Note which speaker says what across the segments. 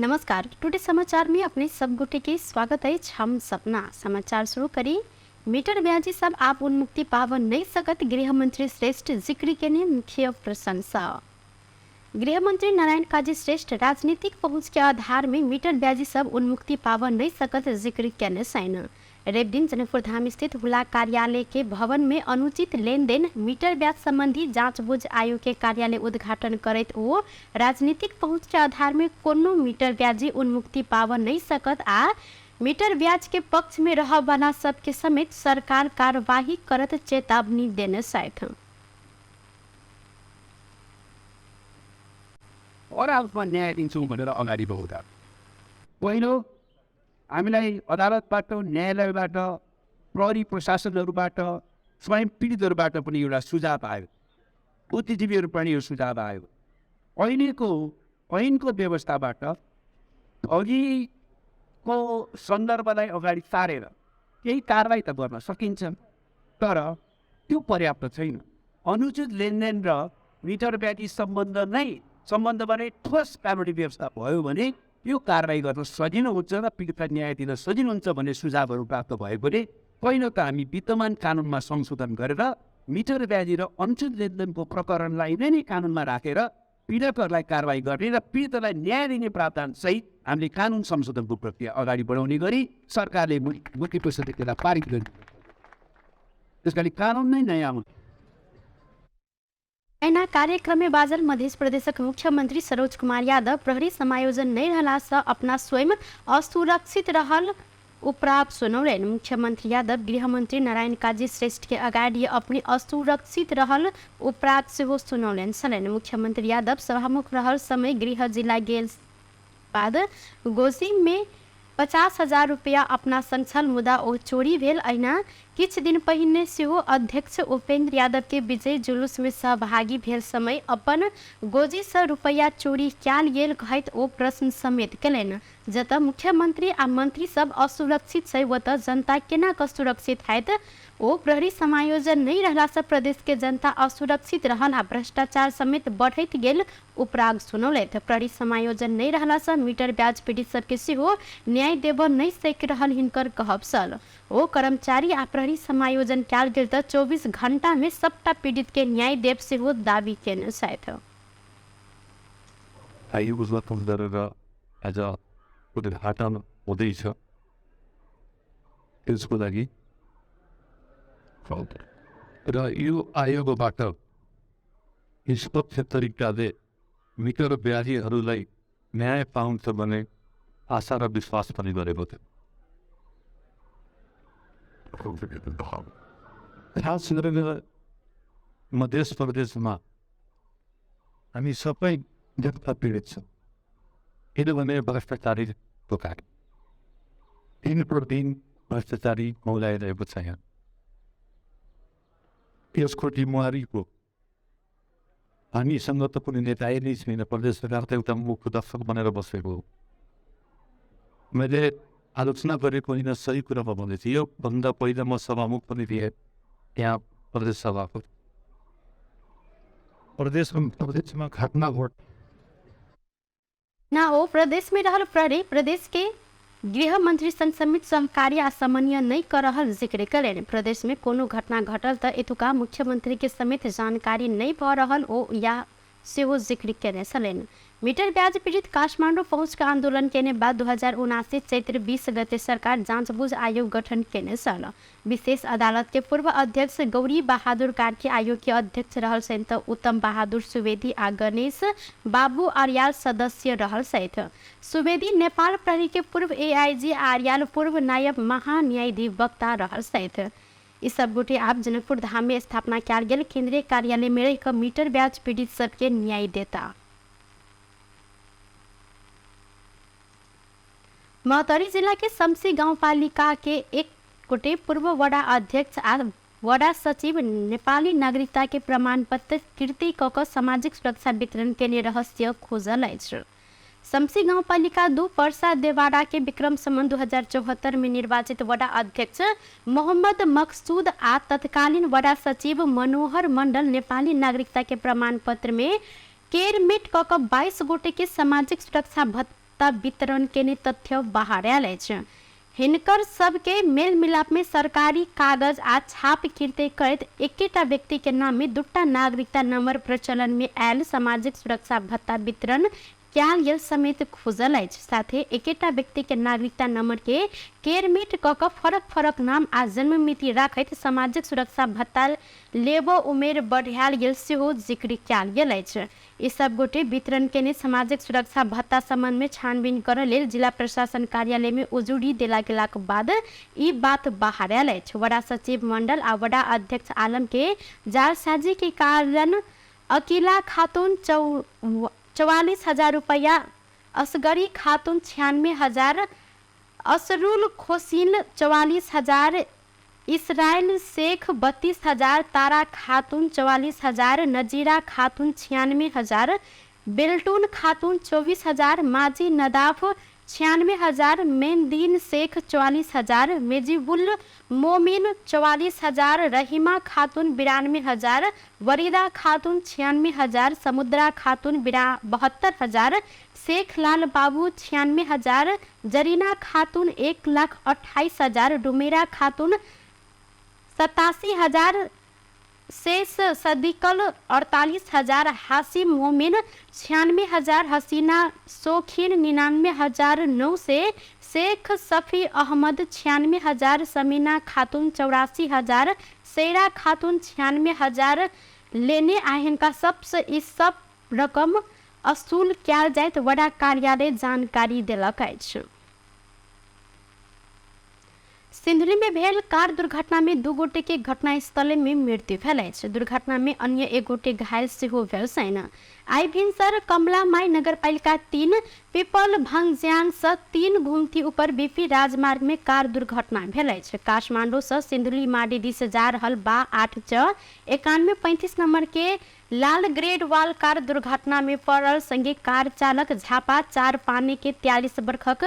Speaker 1: नमस्कार, टुडे समाचार में अपने सब गोटे के स्वागत अछि। हम सपना समाचार शुरू करी। मीटर ब्याजी सब आप उन्मुक्ति पाव नहीं सकत, गृह मंत्री श्रेष्ठ जिक्र केने मुख्य प्रशंसा। गृह मंत्री नारायण काजी श्रेष्ठ राजनीतिक पहुंच के आधार में मीटर ब्याजी सब उन्मुक्ति पाव नहीं सकत जिक्र केने सैन। रवि दिन जनकपुर धाम स्थित हुला कार्यालय के भवन में अनुचित लेनदेन मीटर ब्याज संबंधी जांच बुझ आयोग के कार्यालय उद्घाटन करैत ओ राजनीतिक पहुंच के आधार में कोनो मीटर ब्याजी उन्मुक्ति पाव नहीं सकत आ मीटर ब्याज के पक्ष में रह वाला सबके समेत सरकार कार्यवाही करत चेतावनी देने छथि।
Speaker 2: अदालतमा न्याय दिन्छौँ भनेर अगाडि बढ्दा पहिलो हामीलाई अदालतबाट, न्यायालयबाट, प्रहरी प्रशासनहरूबाट, स्वयं पीडितहरूबाट पनि एउटा सुझाव आयो, बुद्धिजीवीहरू पनि यो सुझाव आयो। अहिलेको ऐनको व्यवस्थाबाट अघिको सन्दर्भलाई अगाडि सारेर केही कारवाही त गर्न सकिन्छ, तर त्यो पर्याप्त छैन। अनुचित लेनदेन र मिटर ब्याजी सम्बन्धमा नै ठोस कानुनी व्यवस्था भयो भने यो कारवाही गर्न सजिलो हुन्छ र पीडितलाई न्याय दिन सजिलो हुन्छ भन्ने सुझावहरू प्राप्त भएकोले पहिलो त हामी विद्यमान कानुनमा संशोधन गरेर मिटर ब्याजी र अनुचित लेनदेनको प्रकरणलाई नै कानुनमा राखेर पीडकहरूलाई कारवाही गर्ने र पीडितलाई न्याय दिने प्रावधानसहित हामीले कानुन संशोधनको प्रक्रिया अगाडि बढाउने गरी सरकारले मुक्ति परिषदले त्यसलाई पारित गर्यो। त्यस कारण कानुन नै नयाँ हुन्छ।
Speaker 1: ऐना कार्यक्रम में बाजल मध्य प्रदेशक मुख्यमंत्री सरोज कुमार यादव प्रहरी समायोजन नहीं रहला से अपना स्वयं असुरक्षित रहल उपराप सुनौलनि। मुख्यमंत्री यादव गृहमंत्री नारायण काजी श्रेष्ठ के अगाडि अपने असुरक्षित रहल उपराप सेहो सुनौलनि छलनि। मुख्यमंत्री यादव सभामुख रहल समय गृह जिला गेल बाद गोसी में 50,000 रुपया अपना संग छल, मुदा ओ चोरी भेल। अहिना किछु दिन पहिने सेहो अध्यक्ष उपेंद्र यादव के विजय जुलूस में सहभागी भेल समय अपन गोजी से रुपया चोरी कयल गेल कहैत ओ प्रश्न समेत केलनि। जतऽ मुख्यमंत्री आ मंत्री सब असुरक्षित छै ओतऽ जनता केना कऽ सुरक्षित हैत? ओ प्रहरी समायोजन नहीं रहला से प्रदेश के जनता असुरक्षित रहल आ भ्रष्टाचार समेत बढ़ैत गेल उपराग सुनौलथि। प्रहरी समायोजन नहीं रहला से मीटर ब्याज पीड़ित सबके सेहो न्याय देबऽ नहीं सकि रहल हिनकर कहब छल। ओ कर्मचारी आ प्रहरी समायोजन कयल गेल तऽ 24 घंटा में सबटा पीड़ित के न्याय देब सेहो दावी केने छथि।
Speaker 3: आयोग उद्घाटन गरेर आज उद्घाटन हुँदैछ, त्यसको लागि र यो आयोगबाट निष्पक्ष तरिकाले मिटर ब्याजीहरूलाई न्याय पाउँछ भन्ने आशा र विश्वास पनि गरेको थियो। खास गरेर मध्य प्रदेशमा हामी सबै जनता पीडित छौँ, किनभने भ्रष्टाचारीको कारण दिन प्रतिदिन भ्रष्टाचारी मौलाइरहेको छ यहाँ। यसको जिम्मेवारीको हामीसँग त कुनै नेता नै छैन, प्रदेश सरकार त एउटा मुख्य दर्शक बनेर बसेको हो। मैले आलोचना गरेको होइन, सही कुरामा भन्दैछु। योभन्दा पहिला म सभामुख पनि थिएँ त्यहाँ प्रदेश सभाको। प्रदेशमा घटना घट
Speaker 1: न ओ प्रदेश में रहल प्रहरी प्रदेश के गृह मंत्री संग समेत सहकार्य आ समन्वय नहीं कर रहल जिक्र करें। प्रदेश में कोनो घटना घटल त एतुका मुख्यमंत्री के समेत जानकारी नहीं भ रहल ओ या सेहो जिक्र केने छलनि। मीटर ब्याज पीड़ित काठमाडौँ पहुँच के आंदोलन केने बाद 2079 चैत्र 20 गते सरकार जाँचबुझ आयोग गठन केने छल। विशेष अदालत के पूर्व अध्यक्ष गौरी बहादुर कार्की आयोग के अध्यक्ष रहल छनि त उत्तम बहादुर सुवेदी आ गणेश बाबू आर्याल सदस्य रहल छथि। सुवेदी नेपाल प्रहरी के पूर्व एआईजी, आर्याल पूर्व नायब महान्यायाधिवक्ता रहल छथि। ई सब गोटे आब जनकपुर धाम में स्थापना कयल गेल केंद्रीय कार्यालय में रहि कऽ मीटर ब्याज पीड़ित सबके न्याय देता। महोत्तरी जिला के शमसी गाउँपालिका के एक गोटे पूर्व वडा अध्यक्ष आ वडा सचिव नेपाली नागरिकता के प्रमाणपत्र कृति कऽ कऽ सामाजिक सुरक्षा वितरण केने रहस्य खोजल अछि। शमसी गाउँपालिका 2 पर्सा देवाड़ा के विक्रम संवत 2074 में निर्वाचित वडा अध्यक्ष मोहम्मद मकसूद आ तत्कालीन वडा सचिव मनोहर मंडल नेपाली नागरिकता के प्रमाणपत्र में केरमेट कऽ कऽ 22 गोटे के सामाजिक सुरक्षा भत्ता भत्ता वितरण केने तथ्य बाहर आयल अछि। हिनकर सबके मेल मिलाप में सरकारी कागज आ छाप किर्ते करैत एकेटा व्यक्ति के नाम में दूटा नागरिकता नंबर प्रचलन में आयल सामाजिक सुरक्षा भत्ता वितरण कयल गेल समेत खुजल अछि। साथे एकेटा व्यक्ति के नागरिकता नंबर के केरमेट क क फरक फरक नाम आ जन्म मिति राखैत सामाजिक सुरक्षा भत्ता लेबो उमेर बढ़ायल गेल सेहो जिक्र कयल गेल अछि। ई सब गोटे वितरण केने सामाजिक सुरक्षा भत्ता संबंध में छानबीन करऽ लेल जिला प्रशासन कार्यालय में उजुरी देला गेलाक बाद ई बात बाहर आयल अछि। वडा सचिव मंडल आ वडा अध्यक्ष आलम के जालसाजी के कारण अकीला खातून 44,000 रुपैया, असगरी खातून 96,000, असरुल खोसिन 44,000, इसराइल शेख 32,000, तारा खातून 44,000, नजीरा खातून 96,000, बेल्टून खातून 24,000, माजी नदाफ 96,000, मेनदीन शेख 44,000, मेजीबुल मोमिन 44,000, रहीमा खातून 92,000, वरीदा खातून 96,000, समुद्रा खातून 72,000, शेख लाल बाबू 96,000, जरीना खातून 1,28,000, डुमेरा खातून 87,000, शेष सदिकल 48,000, हासिम मोमिन 96,000, हसीना शोखीन 99,900, शेख सफ़ी अहमद 96,000, समीना खातून 84,000, सेरा खातून 96,000 लेने आ हिनका सबसे ई सब रकम असूल कयल जाइत वडा कार्यालय जानकारी देलक अछि। सिंधुली में भेल कार दुर्घटना में 2 गोटे के घटनास्थल में मृत्यु भेल अछि। दुर्घटना में अन्य 1 गोटे घायल सेहो भेल छनि। आइ भिनसर कमला माई नगरपालिका 3 पीपल भंगज्याङ सँ 3 घुमती ऊपर बीपी राजमार्ग में कार दुर्घटना भेल अछि। काठमाडौँ सँ सिंधुली माडी दिस जा रहल बा 8 च 9135 नंबर के लाल ग्रेड वाल कार दुर्घटना में पड़ल संगे कार चालक झापा 4 पानी के 43 बरखक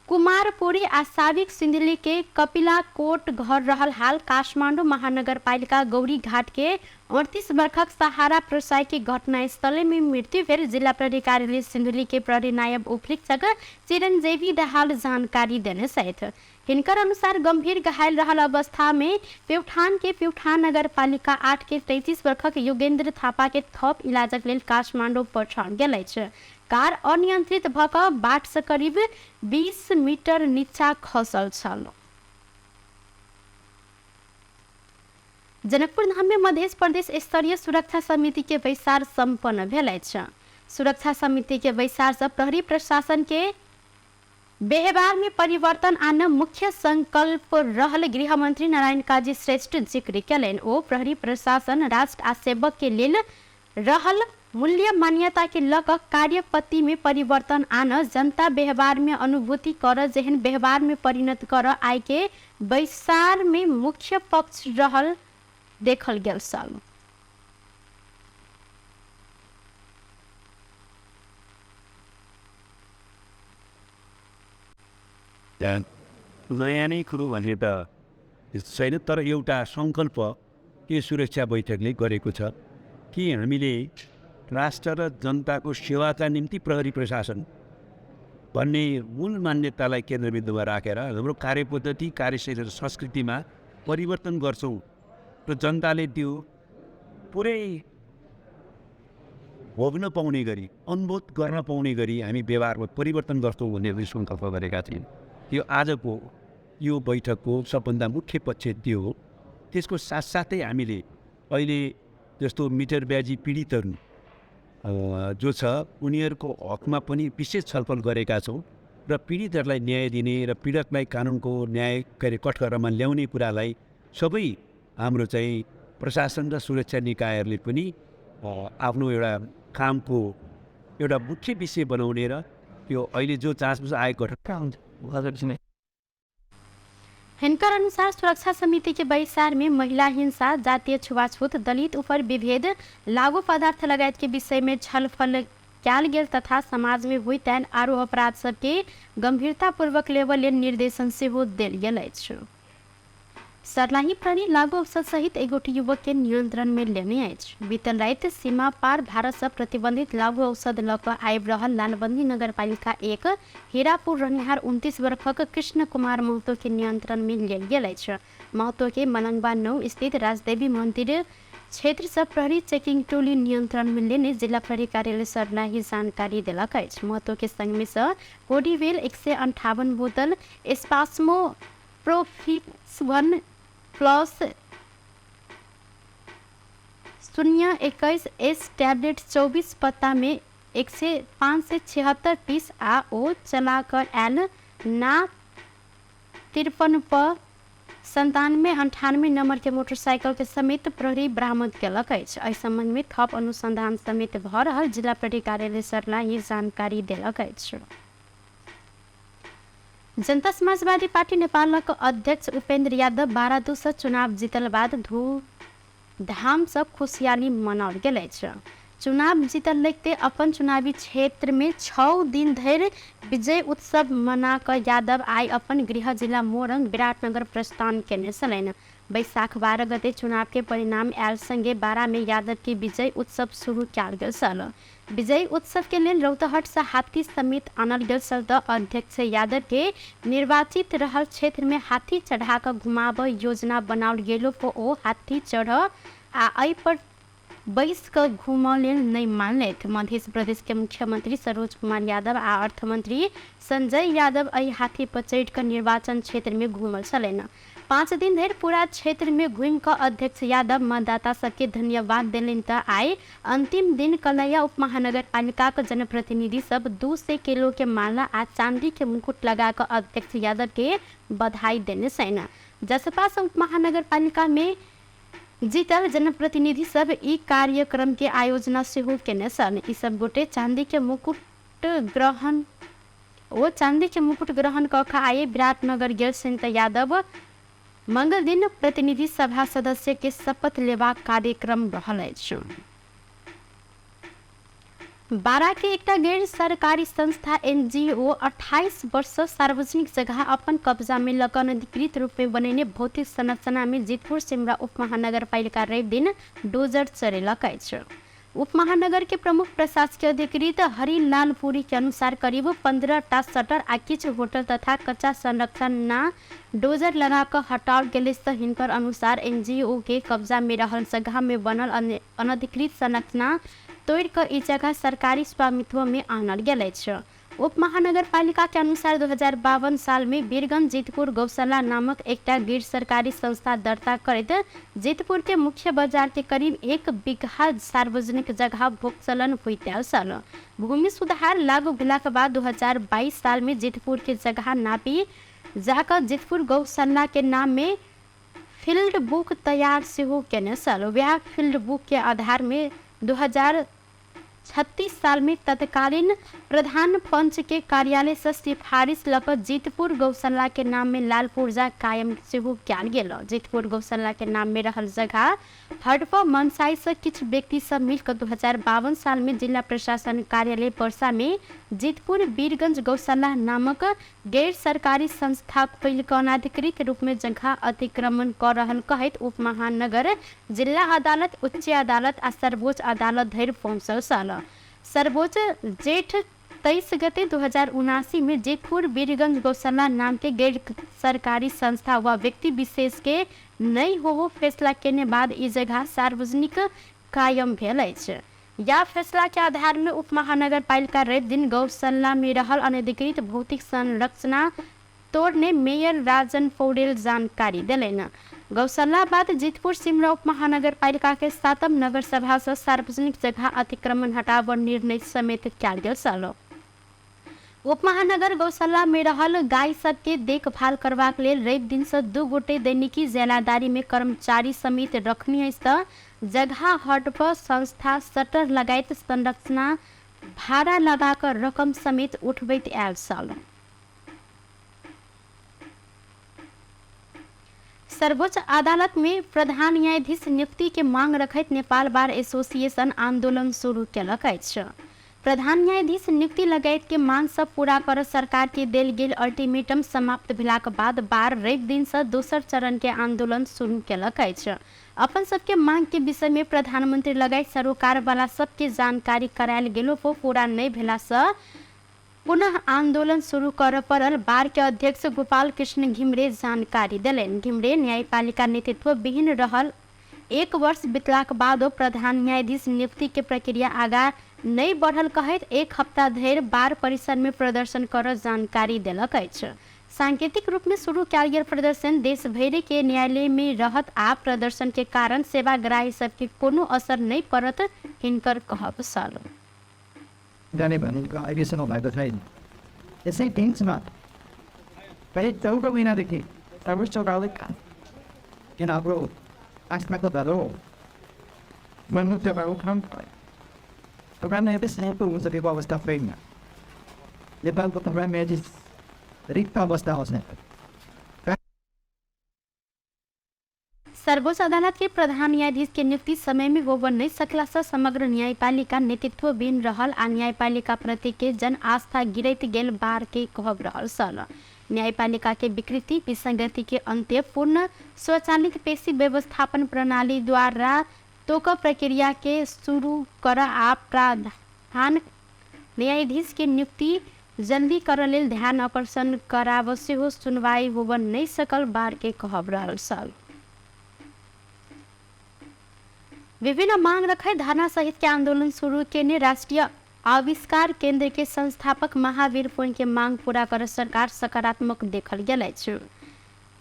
Speaker 1: कुमारपुरी आ साबिक सिंधुली के कपिला कोट घर रहल हाल काठमाडौँ महानगरपालिका गौरी घाट के 38 बरखक सहारा प्रसाई के घटनास्थल में मृत्यु भेल जिला प्रहरी कार्यालय सिंधुली के प्रहरी नायब उपरीक्षक चिरंजीवी दाहाल जानकारी देने छथि। हिनकर अनुसार गंभीर घायल रहल अवस्था में प्युठान के प्युठान नगरपालिका 8 के 33 बरखक योगेंद्र थापा के थप इलाजक लेल काठमाडौँ पठाओल गेल अछि। कार अनियंत्रित भ क बाट से करीब 20 मीटर नीचा खसल छल। जनकपुर धाम में मध्य प्रदेश स्तरीय सुरक्षा समिति के बैसार सम्पन्न भेल अछि। सुरक्षा समिति के बैसार से प्रहरी प्रशासन के व्यवहार में परिवर्तन आन मुख्य संकल्प रहल गृहमंत्री नारायण काजी श्रेष्ठ जिक्र कयलनि। ओ प्रहरी प्रशासन राष्ट्र आ सेवक के लेल रहल मूल्य मान्यता के ल क कार्यपति में परिवर्तन आन जनता व्यवहार में अनुभूति कर जेहन व्यवहार में परिणत कर आय के बैसार में मुख्य पक्ष रहल देखल गेल छल।
Speaker 2: नयाँ नै कुरो भन्ने त छैन, तर एउटा सङ्कल्प के सुरक्षा बैठकले गरेको छ कि हामीले राष्ट्र र जनताको सेवाका निम्ति प्रहरी प्रशासन भन्ने मूल मान्यतालाई केन्द्रबिन्दुमा राखेर हाम्रो कार्यपद्धति, कार्यशैली र संस्कृतिमा परिवर्तन गर्छौँ र जनताले त्यो पुरै भोग्न पाउने गरी, अनुभूत गर्न पाउने गरी हामी व्यवहारमा परिवर्तन गर्छौँ भन्ने सङ्कल्प गरेका थियौँ। यो आजको यो बैठकको सबभन्दा मुख्य पक्ष त्यो हो। त्यसको साथसाथै हामीले अहिले जस्तो मिटर ब्याजी पीडितहरू जो छ उनीहरूको हकमा पनि विशेष छलफल गरेका छौँ र पीडितहरूलाई न्याय दिने र पीडकलाई कानुनको न्याय के अरे कठघरामा ल्याउने कुरालाई सबै हाम्रो चाहिँ प्रशासन र सुरक्षा निकायहरूले पनि आफ्नो एउटा कामको एउटा मुख्य विषय बनाउने र यो अहिले जो जाँचबुझ आयोग गठन।
Speaker 1: हिनकर अनुसार सुरक्षा समिति के बैसार में महिला हिंसा, जातीय छुआछूत, दलित ऊपर विभेद, लागू पदार्थ लगायत के विषय में छलफल कयल गेल तथा समाज में होइत आयल आरो अपराध सबके गंभीरतापूर्वक लेबऽ लेल निर्देशन सेहो देल गेल अछि। सर्लाही प्रहरी लागू औषध सहित एगोट युवक के नियंत्रण में लेने अछि। बीतल राति सीमा पार भारत से प्रतिबंधित लागू औषध लऽ कऽ आबि रहल लालबंदी नगरपालिका 1 हीरापुर रहनिहार 29 वर्षक कृष्ण कुमार महतो के नियंत्रण में लेल गेल अछि। महतो के मलंगवा 9 स्थित राजदेवी मंदिर क्षेत्र से प्रहरी चेकिंग टोली नियंत्रण में लेने जिला प्रहरी कार्यालय सर्लाही जानकारी देलक अछि। महतो के संग में से कोडीवेल 158 बोतल, Spasmo prefix 1 plus 021 S tablet 24 पत्ता में 10576 पीस आ ओ चला कर आयल ना 53 प 97 98 नंबर के मोटरसाइकिल के समेत प्रहरी बरामद केलक अछि। एहि संबंध में थप अनुसंधान समेत भऽ रहल जिला प्रहरी कार्यालय सर्लाही जानकारी देलक अछि। जनता समाजवादी पार्टी नेपालक अध्यक्ष उपेन्द्र यादव 12 से चुनाव जीतल बाद धूमधाम से खुशहाली मनाओल गेल अछि। चुनाव जीतल लगिते अपन चुनावी क्षेत्र में 6 दिन धरि विजय उत्सव मना कऽ यादव आइ अपन गृह जिला मोरंग विराटनगर प्रस्थान केने छलनि। बैसाख 12 गते चुनाव के परिणाम आयल संगे 12 में यादव के विजय उत्सव शुरू कयल गेल छल। विजय उत्सव के लेल रौतहट से हाथी समेत आनल गेल छल तऽ अध्यक्ष यादव के निर्वाचित रहल क्षेत्र में हाथी चढ़ा कऽ घुमाबय योजना बनाओल गेलो पर ओ हाथी चढ़ आ एहि पर बैस कऽ घूमऽ लेल नहि मानलथि। मध्य प्रदेश के मुख्यमंत्री सरोज कुमार यादव आ अर्थमंत्री संजय यादव एहि हाथी पर चढ़ि कऽ निर्वाचन क्षेत्र में घूमल छलनि। 5 दिन धरि पूरा क्षेत्र में घूमि कऽ अध्यक्ष यादव मतदाता सबके धन्यवाद देलनि तऽ आइ अंतिम दिन कलैया उपमहानगरपालिकाक जनप्रतिनिधि सब 200 किलो के माला आ चांदी के मुकुट लगा कऽ अध्यक्ष यादव के बधाई देने छनि। जसपा से उपमहानगरपालिका में जीतल जनप्रतिनिधि सब ई कार्यक्रम के आयोजना सेहो केने छल। ई सब गोटे चांदी के मुकुट ग्रहण ओ चांदी के मुकुट ग्रहण कऽ कऽ आइ विराटनगर गेल छनि तऽ यादव मंगल दिन प्रतिनिधि सभा सदस्य के शपथ लेबाक कार्यक्रम रहल अछि। बारा के एकटा गैर सरकारी संस्था एनजीओ 28 वर्ष सार्वजनिक जगह अपन कब्जा में लऽ कऽ अनधिकृत रूप में बनेने भौतिक संरचना में जितपुर सिमरा उपमहानगरपालिका रवि दिन डोजर चलेलक अछि। उपमहानगर के प्रमुख प्रशासकीय अधिकृत हरिलाल पुरी के अनुसार करीब 15 टा शटर आ किछु होटल तथा कच्चा संरचना डोजर लगा कऽ हटाओल गेल तऽ हिनकर अनुसार एनजीओ के कब्जा में रहल जगह में बनल अनधिकृत संरचना तोड़ि कऽ ई जगह सरकारी स्वामित्व में आनल गेल अछि। उप महानगरपालिका के अनुसार 2052 साल में वीरगंज जितपुर गौशाला नामक एकटा गैर सरकारी संस्था दर्ता करैत जितपुर के मुख्य बाजार के करीब 1 बीघा सार्वजनिक जगह भूखलन होइत आयल छल। भूमि सुधार लागू भेलाक बाद 2022 साल में जितपुर के जगह नापी जाकऽ जितपुर गौशाला के नाम में फील्ड बुक तैयार सेहो केने छल। वएह फील्ड बुक के आधार में 2036 साल में तत्कालीन प्रधान पंच के कार्यालय से सिफारिश लऽ कऽ जितपुर गौशाला के नाम में लाल पुर्जा कायम सेहो कयल गेल। जितपुर गौशाला के नाम में रहल जगह हडप मनसाई से किछु व्यक्ति सब मिल कऽ 2052 साल में जिला प्रशासन कार्यालय पर्सा में जितपुर वीरगंज गौशाला नामक गैर सरकारी संस्था खोलि कऽ अनधिकृत रूप में जगह अतिक्रमण कऽ रहल कहैत उप महानगर जिला अदालत, उच्च अदालत आ सर्वोच्च अदालत धरि पहुँचल छल। सर्वोच्च जेठ 23 गते 2079 में जितपुर वीरगंज गौशाला नाम के गैर सरकारी संस्था व व्यक्ति विशेष के नहि होबो फैसला केने बाद ई जगह सार्वजनिक कायम भेल अछि। या फैसला के आधार में उप महानगरपालिका रवि दिन गौशाला में रहल अनधिकृत भौतिक संरचना तोड़ने मेयर राजन पौडेल जानकारी देलनि। गौशाला बाद जितपुर सिमरा उप महानगरपालिका के 7म नगर सभा से सार्वजनिक जगह अतिक्रमण हटाबऽ निर्णय समेत कयल गेल छल। उप महानगर गौशाला में रहल गाय सबके देखभाल करबाक लेल रवि दिन से 2 गोटे दैनिकी जेलादारी में कर्मचारी समेत रखनी अछि तऽ जगह हटप संस्था शटर लगाइत संरचना भाड़ा लगा कऽ रकम समेत उठबैत आयल छल। सर्वोच्च अदालत में प्रधान न्यायाधीश नियुक्ति के मांग रखैत नेपाल बार एसोसिएशन आंदोलन शुरू केलक अछि। प्रधान न्यायाधीश नियुक्ति लगायत के मांग सब पूरा कर सरकार के देल गेल अल्टीमेटम समाप्त भेलाक बाद बार रवि दिन से दोसर चरण के आंदोलन शुरू केलक अछि। अपन सबके मांग के विषय में प्रधानमंत्री लगायत सरोकार वाला सबके जानकारी करायल गेलो पर पूरा नहीं भेला से पुनः आंदोलन शुरू कर पड़ल बार के अध्यक्ष गोपाल कृष्ण घिमरे जानकारी देलनि। घिमरे न्यायपालिका नेतृत्व विहीन रहल 1 वर्ष बितलाक बादो प्रधान न्यायाधीश नियुक्ति के प्रक्रिया आगा नहि बढ़ल कहैत 1 हप्ता धरि बार परिसर में प्रदर्शन कर जानकारी देलक अछि। सांकेतिक रूप में शुरू कयल गेल प्रदर्शन देश भरि के न्यायालय में रहत आ प्रदर्शन के कारण सेवाग्राही सबके कोनो असर नहि पड़त हिनकर कहब छल।
Speaker 4: जाने भनेको अहिलेसम्म भएको छैन। यसै टेन्समा पहिले 14 महिनादेखि सर्वोच्च अदालतका किन हाम्रो आत्माको धरो अवस्था छैन। नेपालको प्रधान न्यायाधीश रिक्त अवस्था होस्।
Speaker 1: सर्वोच्च अदालत के प्रधान न्यायाधीश के नियुक्ति समय में होब नहीं सकला से समग्र न्यायपालिका नेतृत्व बिन रहल आ न्यायपालिका प्रति के जन आस्था गिरैत गेल बार के कहब रहल छल। न्यायपालिका के विकृति विसंगति के अंत्य पूर्ण स्वचालित पेशी व्यवस्थापन प्रणाली द्वारा तोक प्रक्रिया के शुरू कर आ प्रधान न्यायाधीश के नियुक्ति जल्दी कर लेल ध्यान आकर्षण कराब सेहो सुनवाई होब नहीं सकल बार के कहब रहल छल। विभिन्न मांग रखे धरना सहित के आंदोलन शुरू केने राष्ट्रीय आविष्कार केंद्र के संस्थापक महावीर पुन के मांग पूरा कर सरकार सकारात्मक देखल गेल अछि।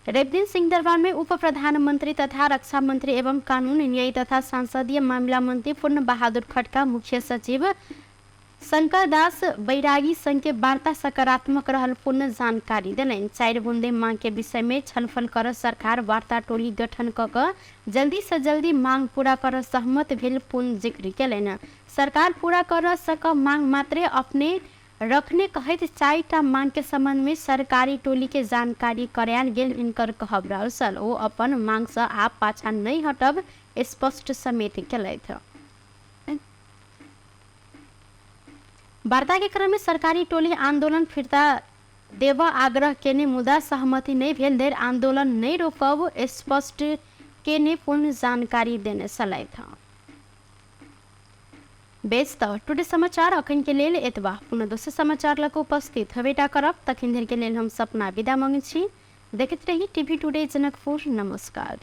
Speaker 1: रविदिन सिंहदरबार में उप प्रधानमंत्री तथा रक्षा मंत्री एवं कानून न्याय तथा संसदीय मामला मंत्री पूर्ण बहादुर खड्का, मुख्य सचिव शंकर दास बैरागी संघ के वार्ता सकारात्मक रहल पूर्ण जानकारी देलनि। 4 बुंदे मांग के विषय में छलफल कर सरकार वार्ता टोली गठन क क जल्दी से जल्दी मांग पूरा कर सहमत भेल पूर्ण जिक्र केलनि। सरकार पूरा कर सक मांग मात्रे अपने रखने कहैत 4टा मांग के संबंध में सरकारी टोली के जानकारी करायल गेल इनकर कहब रहल छल। ओ अपन मांग से आप पाछा नहीं हटब स्पष्ट समेत केलथि। वार्ता के क्रम में सरकारी टोली आंदोलन फिर्ता देव आग्रह केने मुदा सहमति नहीं भेल देर आंदोलन नहीं रोकब स्पष्ट केने पूर्ण जानकारी देने छलथि। बेस त टुडे समाचार अखन के लेल एतबा। पुनः दोसर समाचार लग उपस्थित हवेटा करब, तखन धरि के लेल हम सपना विदा मांगै छी। देखैत रही टीवी टुडे जनकपुर। नमस्कार।